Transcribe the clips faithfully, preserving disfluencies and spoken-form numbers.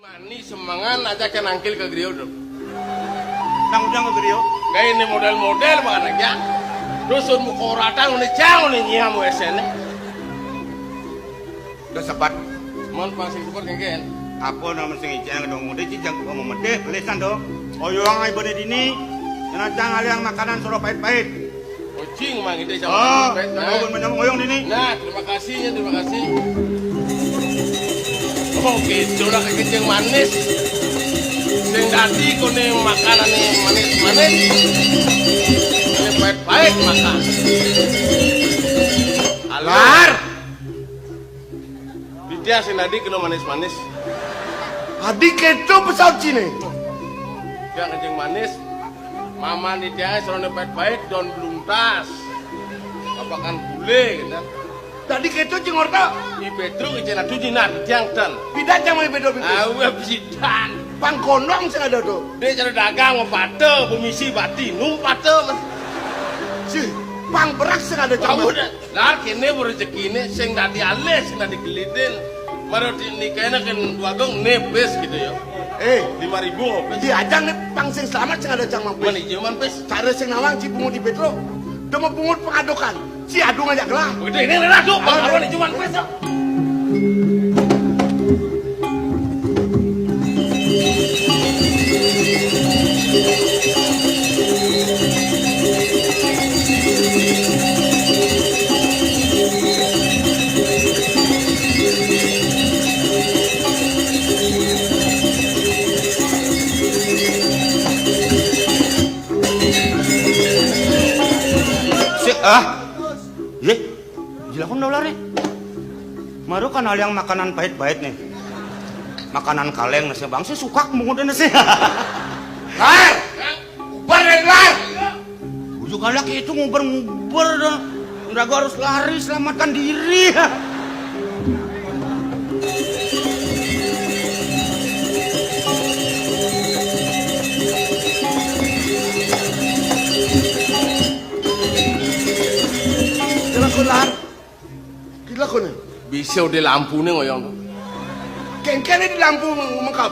Mani semengan aja kén nangkil ka griya to. Nang ujang ka griya. Gaé né modél-modél bang anak ya. Dusun muka oratan né cang né nyiam wéséné. Udah sebat. Mon pang sing sebat kéngkén. Apa nama sing ijang dong, udah cijang gua mau medé, belisan dong. Oyong ai bane dini. Kena cang aliang makanan soro pait-pait. Ucing mang ide. Oh, sama pait, nah. Tahu menyang oyong dini. Nah, terima kasih ya, terima kasih. Oh, gitu lah kencing manis. Sing dadi koné makanan manis-manis. Ini pait-pait makan. Alar. Didiang sing dadi kena manis-manis. Adi kéto pesaut Cina. Didiang kencing manis. Mama didiang soroné pait-pait don bluntas. Apakan gulé gitu. Dadi kéto cing orta. I Pétruk i Cina tuji nah didiang tan. Pidan cang mai bédo bibis. Awé pidan. Pang gondong sing ada to. Dé cara dagang mau pate, bumisi bati, num pate, Mas. Sih, pang berak sing ada cang. Kamu dah. Lar kéné bu rezekiné sing dadi alih, sing dadi gelidin. Maro di nikaina kén dua gong né bis gitu ya. Eh, lima ribu bis. Di ajang né pang sing selamat sing ada cang mang bis. Mani jaman bis. Cara sing nawang ci bungut di Pétruk. Demo bungut pengadokan. Ci adu ngajak gelah. Udah ini lah tuh, bang. Aduh. Arwah di jaman bis. Sik, ah. Yé, jilakon dolar nih. Maru kan aliang makanan pait-pait nih. Makanan kaleng nasi bangsi sukak mungudin nasi. Lar! Ubar dari lar! Ujuk anak itu nguber-nguber dah. Udah gua harus lari selamatkan diri. Gila kau lar. Gila kau nih. Bisa udah lampu nih ngoyong tuh. Kéngkén di lampu mengkap.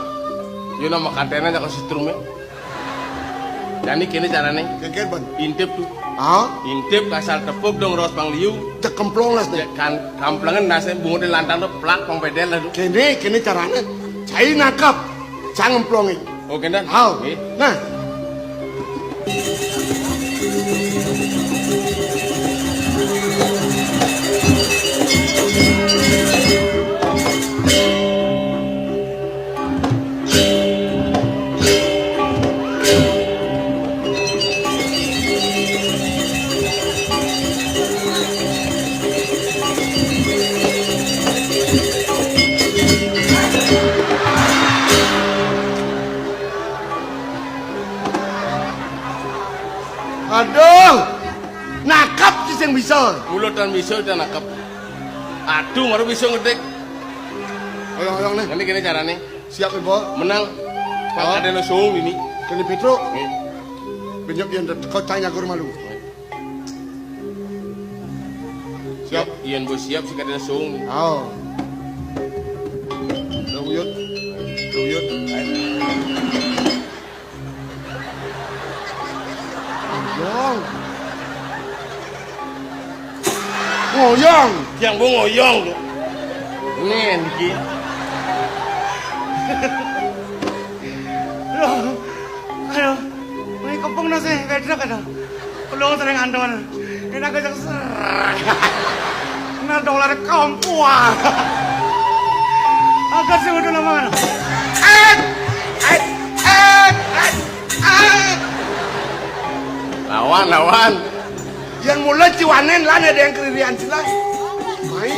Yo nama katanya aja ke setrum ya. Jani kéné carané. Kéngkén ban. Intip tuh. Ah? Intip kasar tepuk dong ros pang liu. Cek kemplong lah. Cek kan kamplengan nasi bungut di lantang tuh plak pang pedel lah tuh. Kéné, kéné carané. Cai nangkap. Cang emplongin. Oke, Dan. Hau. Oke. Nah. Aduh, nakap sih sing bisa. Mulut dan bisa udah nakap. Aduh, baru bisa ngedik. Oyong-oyong nih. Ini gini caranya. Siap, Ibu. Menang. Pak, oh. Ada lo sung ini. Kena Petro. Nih. Benyok yang kau tanya ke rumah lu. Siap. Ian bos siap sih kadang sung. Oh. Udah uyut. Udah uyut. Ngoyong. Ngoyong. Yang mau ngoyong lu. Nih, Niki. Loh, aduh, ini kepung nasi, kayak truk ada. Ulung sering anton. Ini aku cek ser. Nah, dolar kampuan. Agak sih udah lama. Eh, eh, eh, eh, eh. Lawan, lawan. Yang mula ciwanen lah, ada yang keririan sih lah. Mai.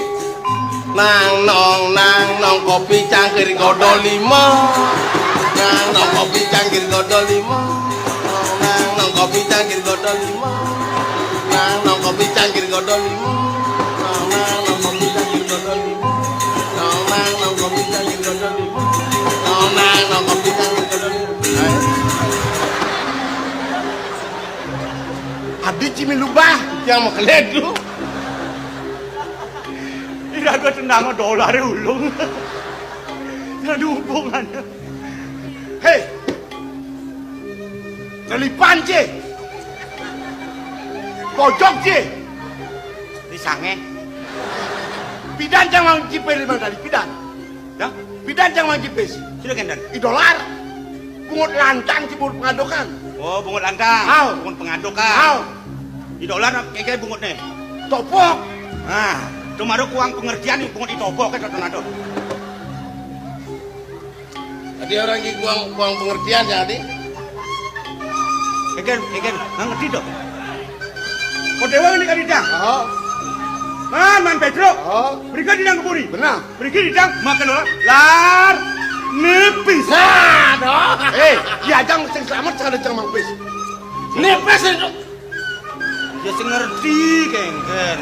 Nang nong, nang nong, kopi cangkir godol lima. Nang nong, kopi cangkir godol lima. Nang nong, kopi cangkir godol lima. Nang nong, kopi cangkir godol lima. Nang nong, kopi cangkir godol lima. Nang nong, kopi cangkir godol lima. Nang nong, kopi cangkir godol lima. Adi cimi lubah. Yang mau keledu. Ira gua tendang dolar ulung. Aduh, hubungannya. Hei. Lelipan, Ci. Bojog, Ci. Di sange. Pidan cang Mang Jipis, Mang, tadi pidan. Ya? Pidan cang Mang Jipis. Sudah kenten. I dolar. Bungut lantang, Ci, bungut pengadokan. Oh, bungut lantang. Au. Bungut pengadokan. Au. I dolar kéké bungutné. Topok. Nah, cuma ada kuang pengertian nih, bungut i topok, kata tornado. Tadi orang ki kuang, kuang pengertian ya, Adi. Egen, egen, nggak ngerti dong. Kau dewa ini kan idang. Oh. Man, man Pedro. Oh. Berikan idang ke buri. Benar. Berikan idang makan orang. Lar nipis. Nah, dong. Eh, ya jang sing selamat, sing ada jang mangpis. Nipis itu. Ya sing ngerti kengken.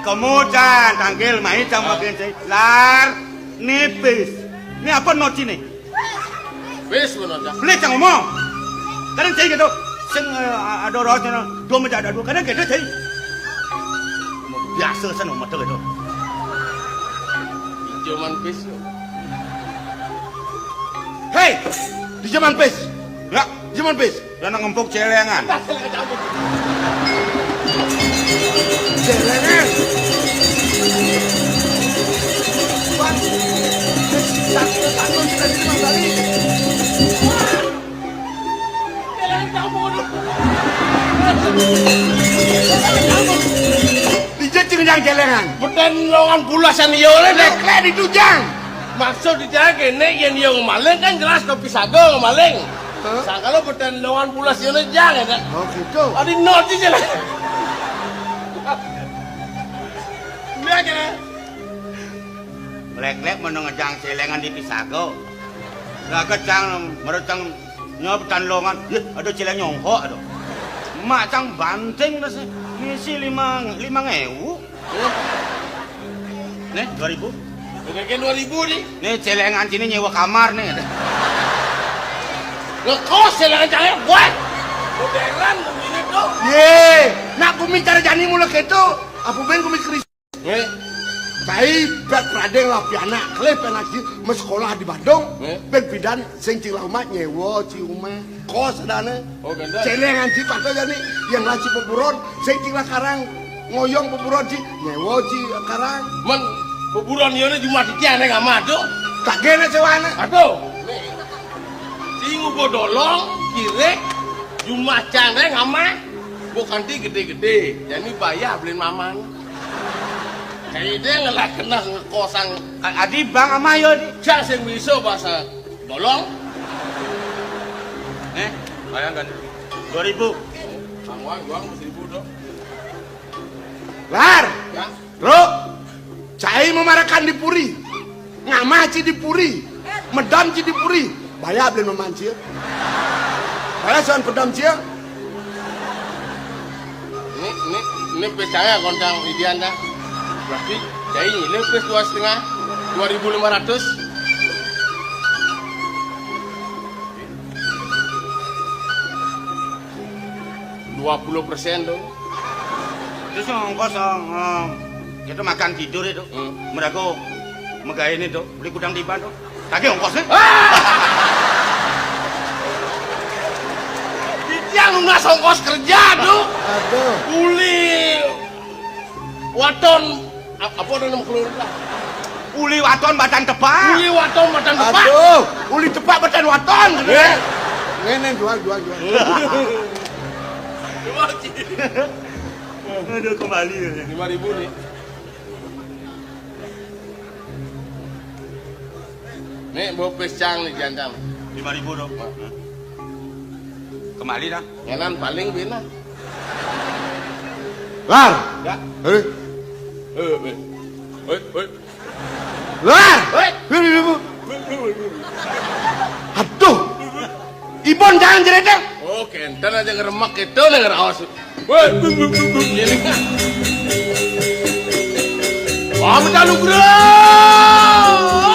Kamu can tangkil mai cang makan cai. Lar nipis. Ini apa nocine? Wis ngono ta. Beli cang ngomong. Kadang cai gitu. Sing eh, ada orang sana dua meja ada dua. Kadang gitu cai. Biasa sana mata gitu. Cuman bis. Hei, di zaman pis. Ya, di zaman pis. Lah nang ngempuk celengan. Celengan. Bang, satu, satu, sudah di lima kali. Celengan kamu. Dijecing yang celengan. Beten longan bulasan yo le, Dek. Lek-lek ditujang. Maksud di jalan kene, yen yo ngemaling kan jelas kopi sago ngemaling. Hah? Sangkalo beten longan pulas yo ne jang ya, Dek. Oh, gitu. Adi noti jalan. Iya aja. Lek-lek mau ngejang celengan di pisago. Lah kecang, merecang nyob tan longan. Yeh, ada celeng nyongkok ada. Mak cang banting terus ngisi lima, lima ngewu. Nih, dua ribu. Oke, dua ribu nih. Nih, celengan sini nyewa kamar nih. Lo kos celengan cangnya buat. Modern begini tuh. Ye, nak kumi cara jani mula keto. Apa ben kumi keris? Nggih. Cai bet pradeng lah pianak, kelih pianak ci, mesekolah di Bandung. Nggih. Ben pidan sing cing lah umat nyewa ci umah. Kos adane. Oh, ganda. Celengan ci patut jani, yang lah ci peburon, sing cing lah karang, ngoyong peburon ci, nyewa ci karang. Men, peburon yo ne cuma di tiang neng amat tuh. Tak gene sewane. Aduh. Ci ngubo dolong, kirek, cuma cang neng amat. Bukan di gede-gede, jadi bayar beliin mamang. Kayak dia ngelah kena ngekosang. A-, adi bang ama yo di. Cak sing bisa bahasa dolong. Eh, bayangkan. Dua ribu. Bang Wan, gua seribu dong. Lar. Ya. Bro, cai memarakan di puri. Ngamah ci di puri. Medam ci di puri. Bayar beli memancil. Bayar soal pedam cil. Ini, ini, ini percaya kontang idian dah. Berarti cai ini plus dua setengah, dua ribu lima ratus. Dua puluh persen tuh. Terus yang ongkos eh, kita makan tidur itu. Hmm. Merago megain itu, beli kudang tiban tuh. Tagih ongkosnya. Ah! Dia lunas ongkos kerja tuh. Aduh. Uli waton ap-, apa nama keluarga? Uli waton batan tepak. Uli waton batan tepak. Aduh, uli tepak batan waton. Eh. Ngene jual jual jual. Aduh, kembali ya. Lima ribu nih. Nih, bawa pisang nih, jantan. Lima ribu dong. Kembali dah. Ngenan paling bina. Lar. Ya. Eh. Eh, eh. Oi, oi. Lar. Oi. Aduh. Ibon jangan cerita. Oh, kenten aja ngeremek itu, ngeremek. Woi, bung, bung, bung, bung. Ini kan. Pamit anugerah.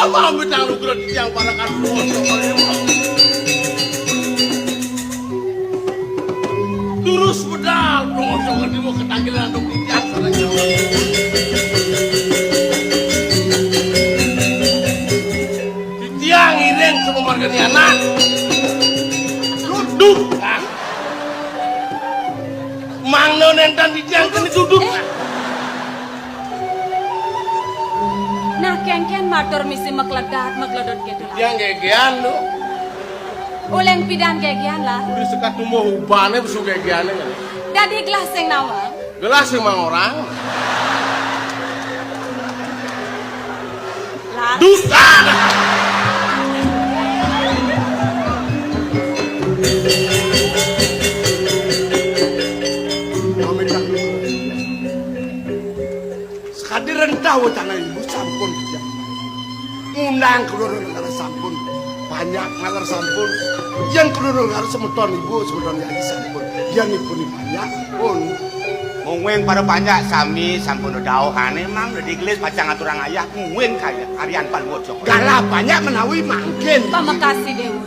Pamit anugerah di tiang parakan. Terus bedal, bro. Jangan dibawa ketangkilan dong di tiang sana, jangan. Kene anak. Duduk. Mangda nénten titiang kene duduk. Nah, kénkén matur misi makledat, makledot kéto. Yang gegean to. Uling pidan gegean, Lar? Udah sekat tumbuh ubane besu gegeane kali. Dadi gelah sing nawang. Gelah sing mangorang. Lar. Dusta. Sakadi rentah wacana ibu sampun titiang. Ngundang Kelurahan Negara sampun. Banyak ngaler sampun. Yang Kelurahan Negara semeton ibu, semeton yayi sampun. Yang ibu ni banyak pun. Mungguing para panjak sami sampun dauhane mang dadi gelis pacang ngaturang ayah mungguing kaya karyan paluwut Joko. Galah panjak menawi mangkin. Pamekasi Dewa.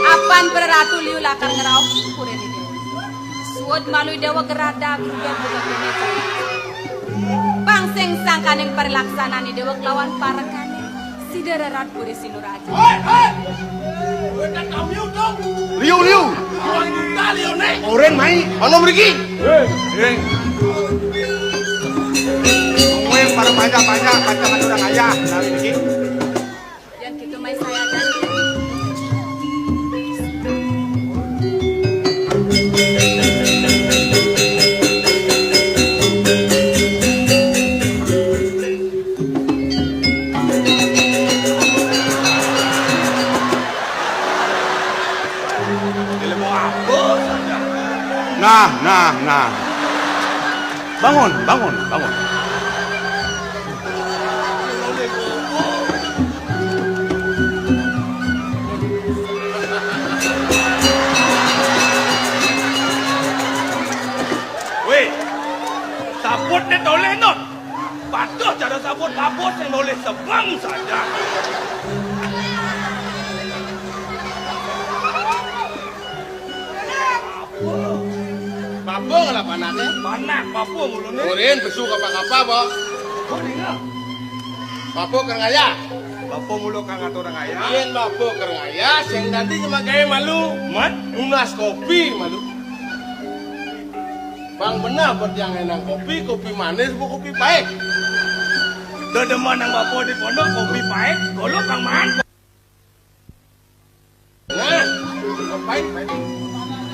Apan para ratu liu lakar ngrauh purine Dewa. Suud malu Dewa geradag rubah buka kene. Pang sing sangkaning parilaksanane Dewa kelawan parekane. Sida rerat puri Sinuraja. Hei, hei. Kowe tak kami udung. Liu, liu. Orang kita liu nek. Oren mai. Ana mriki. Hei, hei. Kowe para panjak-panjak kacang orang ayah. Nah, iki. Yan gitu mai saya kan. Nah, nah, nah. Bangun, bangun, bangun. Wéh, sabut né tolih, Not. Patuh cara sabut, sabut sing nolih sebeng saja. Bapa ngelah panake? Panak, bapa mulane. Urin besu kapa-kapa, Pak. Kok dingin? Bapa keur ngayah. Bapa mula kang atur ngayah. Yén bapa keur ngayah, sing dadi nyemagaé malu. Mat? Nunas kopi malu. Bang benah bet yang enang kopi, kopi manis apa kopi pahit? Dedemen nang bapa di pondok kopi pahit, golok kang maan. Nah, pahit, pahit.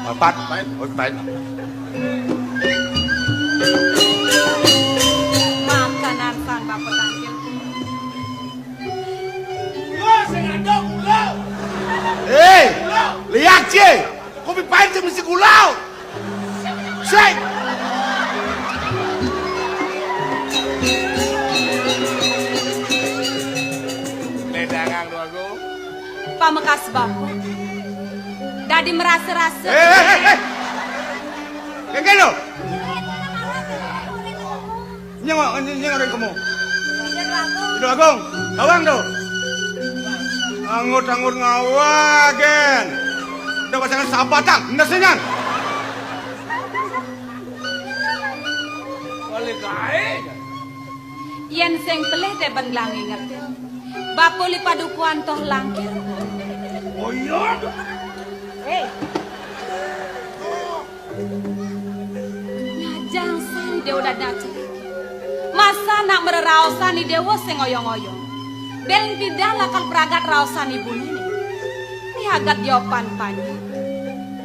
Empat. Pahit. Oh, pahit. Makanan sang bapa tangkil. Gula sing ada gula. Hei, lihat sih. Kopi pahit sing mesti gula. Sing. Ledangang, Dwagung. Pamekas bapa. Dadi merasa-rasa. Eh, eh, eh, eh. Kengken lo. Nyeng, nyeng, nyeng, orang kemu. Ida Agung, tawang to. Angut-angut ngawagén. Ida pasangan sabatang, nesengan. Oleh gaé. Yén sing pelih té ben nglangi ngerti. Bapa li padukuan toh langkir. Oh iya. Hei. Ngajang san Déwa dadi acerake. Masa nak mreraosan i Déwa sing oyong-oyong. Bel pidan lakar pragat raosan ibuné. Ni agat diopan panjak.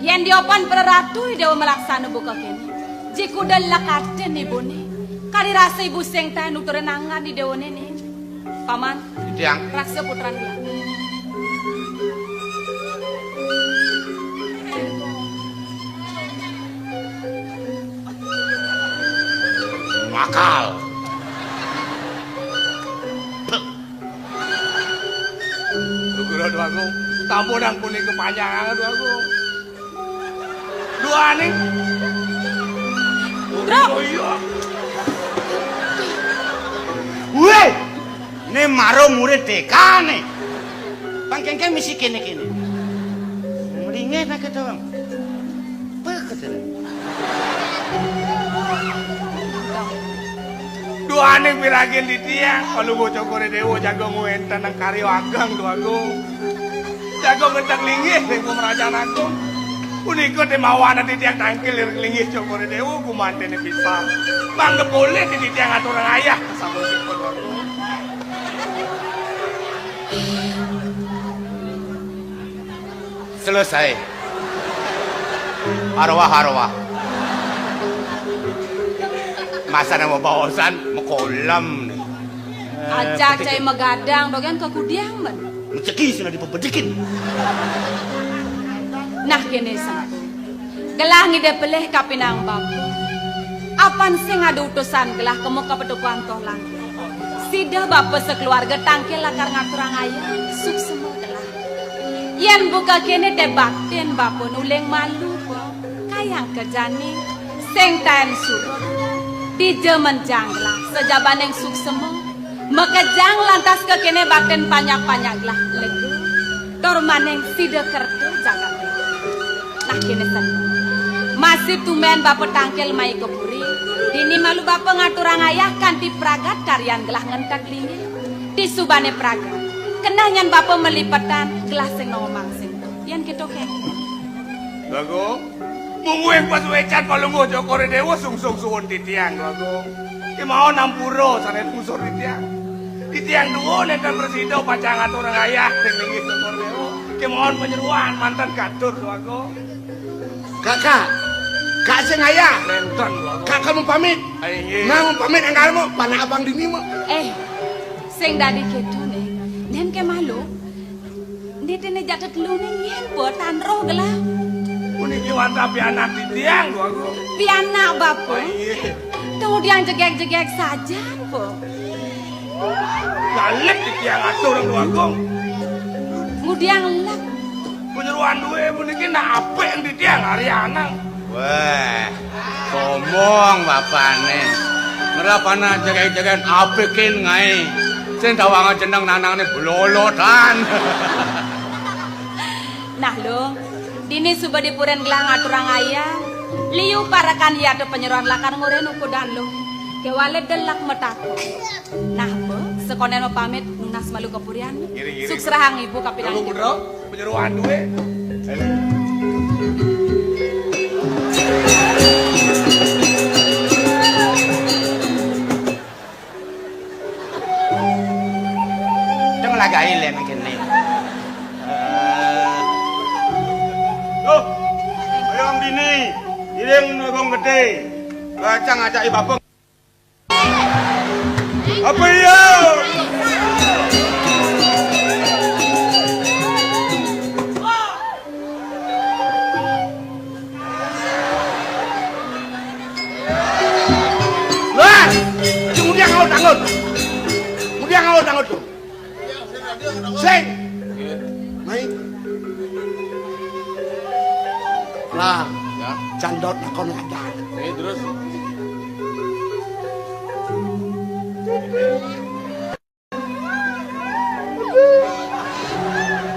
Yén diopan praratu i Déwa malaksana buka kéné. Jikuda lekatin ibuné. Kadi rasa ibu sing taén nuturin angan i Déwané né. Paman, tiang. Raksa putran dia. Makal. Lho, Dwagung, tabuh nang punika panjang anget, Dwagung. Duaning. Truk. Oh, iya. Wéh, né mara murid T K né. Pang kéngkén misi kéné-kéné. Mlingeh nak to. Peketere. Aning piragin titiang, Palungguh Cokor I Déwa jaga ngwéntenang karya ageng, Dwagung. Jaga ngentek linggih ring pamrajan agung. Punika té mawana titiang tangkil ring linggih Cokor I Déwa, gumantiné pisan. Mangda polih titiang aturang ayah, sampun sipun, Dwagung. Selesai. Arwah, arwah. Masa nama baosan makolem nih. Aja cai magadang, dogén ka kudiang men. Rezeki sing dipebedikin. Nah, kéné, Sang. Gelah ngidih pelih kapining bapa. Apan sing ada utusan gelah kemu ka Padukuhan Tolang. Sida bapa sakeluarga tangkil lakar ngaturang ayah, suksema gelah. Yén buka kéné té baktin bapa nuling malu, Pa. Kayang ka jani, sing taén surut. Dija menjang gelah, sajabaning suksema. Makejang lantas ka kéné baktin panyak-panyak gelah lega. Tur maning sida kerta jagat. Nah, kéné sén. Masih tumbén bapa tangkil mai ka puri. Dini malu bapa ngaturang ayah kanti pragat karyan gelah ngentek linggih. Disubané pragat. Keneh nyén bapa malipetan gelah sing nongomang sing. Yén kéto kéné. Dwagung, mungguing pasuécan Palungguh Cokor I Déwa sungsung suun titiang, Dwagung. Kémaon ampura sané lungsur titiang. Titiang duun nénten prasida pacang ngaturang ayah ring linggih Cokor I Déwa. Kémaon panyeroan manten katur, Dwagung. Kakak, Kak sing ayah. Nénten, Dwagung. Kakak mau pamit. Ah, inggih. Nah, mau pamit anggal mau, panak abang dini mau. Eh, sing dadi kéto né. Nyén ké malu. Né dene jatah telu né nyén, Pa, tan roh gelah. Puniki wantah pianak titiang, Dwagung. Pianak, Bapa? Oh, iya. Temu tiang jegég-jegég sajan, Pa. Galih titiang atur, Dwagung. Ngudiang lek. Panyeroan dué puniki nak apik titiang ari anang. Wéh, sombong bapané. Ngrep anak jegég-jegég apikin ngaé. Sing tawanga jeneng nanangné blolotan. Nah, Luh, dini suba dipurin gelah ngaturang ayah. Liu parekan yata panyeroan lakar ngurin ukudan, Luh. Kéwala delek matakon. Nah, Pa, sakonén mapamit nunas malu ka purian. Ngiring, ngiring. Suksrahang ibu kapining. Kamu putra, panyeroan dué. Deng lagaé lén kéné. Eh. Duh, ayo dini, ngiring Agung Gedé. Bacang ajak i Bapa. Apa iya? Wah, aja ngudiang angut-angut. Ngudiang angut-angut to. Sing. Mai. Lah, ya. Jandot nakon ngadan. Ini terus.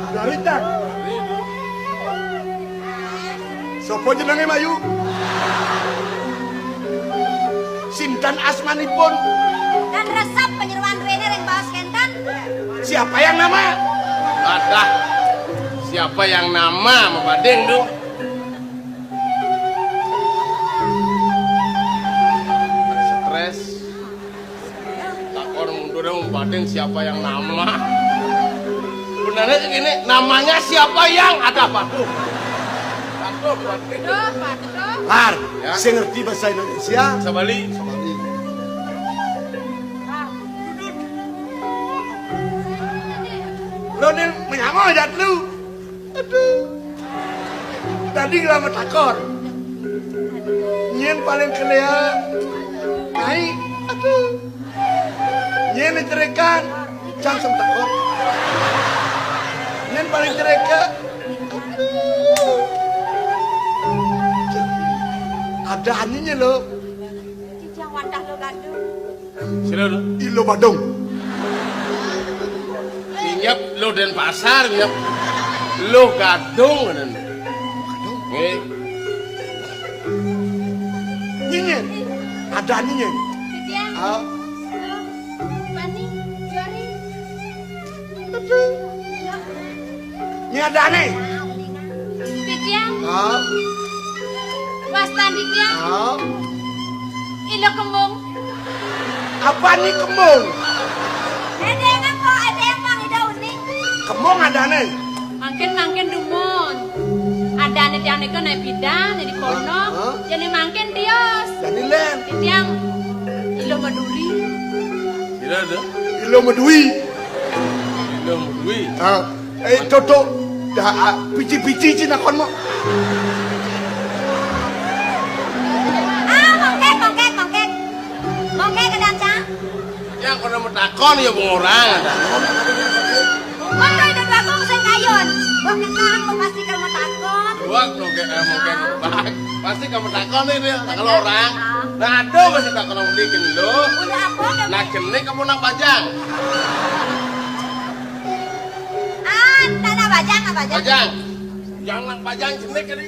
Darita. Sapa jenenge, Mayu? Sinten asmanipun? Dan resep panyeroan duene ring baos kenten. Siapa yang nama? Adah. Siapa yang nama, mabading, Dung? Stres. Takon mundur, mabading siapa yang nama. Benarnya gini, namanya siapa yang ada, Pak? Aduh, Pak. Aduh, Pak. Lar, ya. Sing ngerti bahasa Indonesia? Sabali. Sabali. Lo nih menyama aja lu. Aduh. Tadi ngelamar takor. Nyen paling kelea. Naik. Aduh. Nyen dicerikan. Jangan takor. Nyen paling cereka. Aduh. Ada aninya lo. Cicing wadah lo gaduh. Sira, Lur. Ilo Badung. Minyak lo Denpasar, minyak lo Gadung, ngoten. Nggih. Nyinyin. Ada nyinyin. Cicing. Ah. Adané. Titiang. Hah? Wastan titiang. Hah? Ila Kembung. Apa ni Kembung? Ada yang apa? Ada yang bang, ada unik. Kembung adané. Mangkin, mangkin dumun. Adané tiang nika naik bidang, jadi kono. Hah? Jadi mangkin tios. Jadi lén. Titiang. Ila Maduri. Ila tu? Ila Madui. Ila Madui. Ah. Eh, Toto, dah, ah, pici-pici cina kon mo. Ah, mongkek, mongkek, mongkek. Mongkek ke dancang. Ya, kau nak takon ya, bung orang ada. Mongkek dan bakong sing kayun. Mongkek tahan, kau pasti kamu takon. Buat mongkek, eh, mongkek. Pasti kamu takon nih, dia. Kalau orang, nah, ada masih takon orang beli gini lo. Udah apa? Nah, jenik kamu nak bajang. Ah, tak nak bajang, nak bajang. Bajang. Yang nak bajang jenik kali.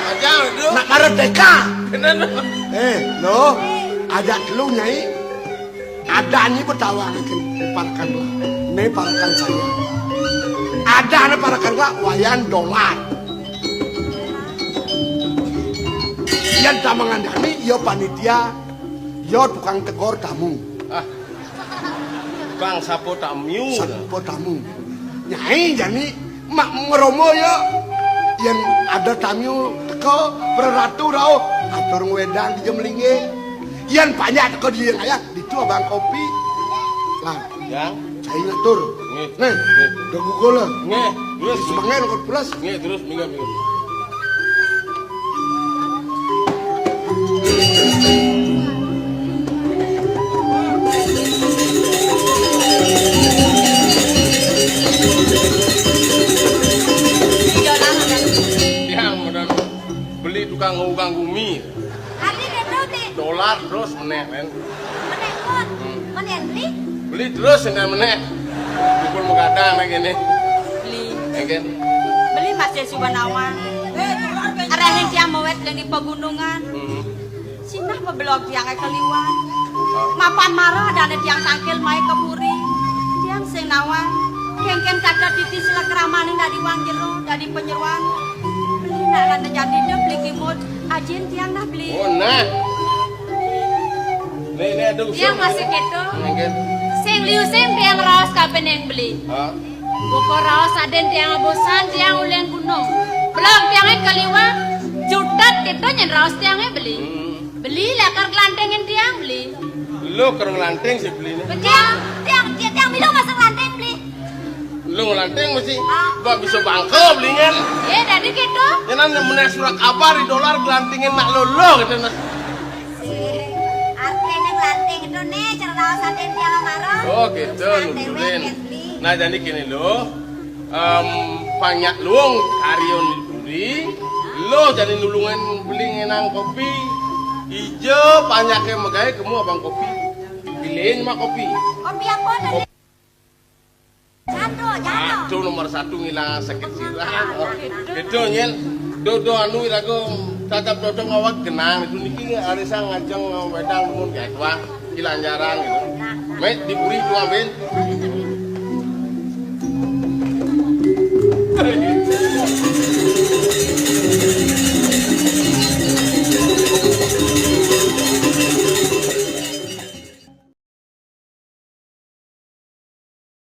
Bajang itu. Nak merdeka. Benar. Eh, lo, ajak lu, Nyai. Ada ni bertawang ni, parakan lah. Ni parakan saya. Ada ni parakan lah, wayan dolar. Yang tamangan kami, yo panitia, yo tukang tegor tamu. Ah. Bang, sapa tamu? Sapa tamu? Nyai jani mak ngeromo ya. Yén ada tamu teka, praratu rauh, atur ngwedang di jemlinge. Yén panjak teka di yang ayah, ditu abang kopi. Lah, yang? Cai ngatur. Nggih. Nih, nggih. Udah gugur lah. Nggih, terus. Semangat kok pulas. Nggih, terus, minggu, minggu. Tiang modal beli tukang nganggo gumi. Arti itu, Dik. Dolar terus meneh, men. Meneh, Bun. Hmm. Meneh, beli. Beli terus, enggak meneh. Dukun menggadang, nang ini. Beli. Ya, kan? Beli masih suba nawang. Arahin tiang mawet di pegunungan. Hmm. Sinah mabelog tiangé kaliwat. Mapan marah adané tiang tangkil mai ka puri. Tiang sing nawang. Kéngkén kata titi selekramane dadi wang jero, dadi panyeroan. Beli nak lan jati dep beli kimud. Ajin tiang nah beli. Oh, nah. Nih, nih, aduh. Tiang masih kéto. Kéngkén. Sing liu sing tiang raos kabin yang beli. Hah? Pokok raos aden tiang abosan, tiang ulian gunung. Belum tiangé kaliwat, jutet kéto nyén raos tiangé beli. Hmm. Beli lakar gelantingin tiang beli. Lu keur ngelanting sih beli ini. Tiang, tiang, tiang, tiang milu masuk lanting beli. Lu ngelanting mesti. Ah. Gua bisa bangke belingan. Eh, dadi kéto. Nyén meneh surat kabar di dolar gelantingin nak lo lo gitu nah. Artinya ngelanting itu nih, cara raos aden tiang marah. Oh, gitu, nunturin. Nah, jadi gini lo. Em, panjak luung karya nuli, lo jani nulungin beli ngenang kopi. Ija panjaké magaé kemu abang kopi. Pilih mah kopi. Kopi apa tuh? Kopi. Jando, jando. Aduh, nomor satu ngilang sakit sirah. Gitu, nyén. Dodo anu irago tatap dodong awak genang. Itu niki arisan ngajeng wedang mun kayak wah, ilanjaran gitu. Met diburi dua ben.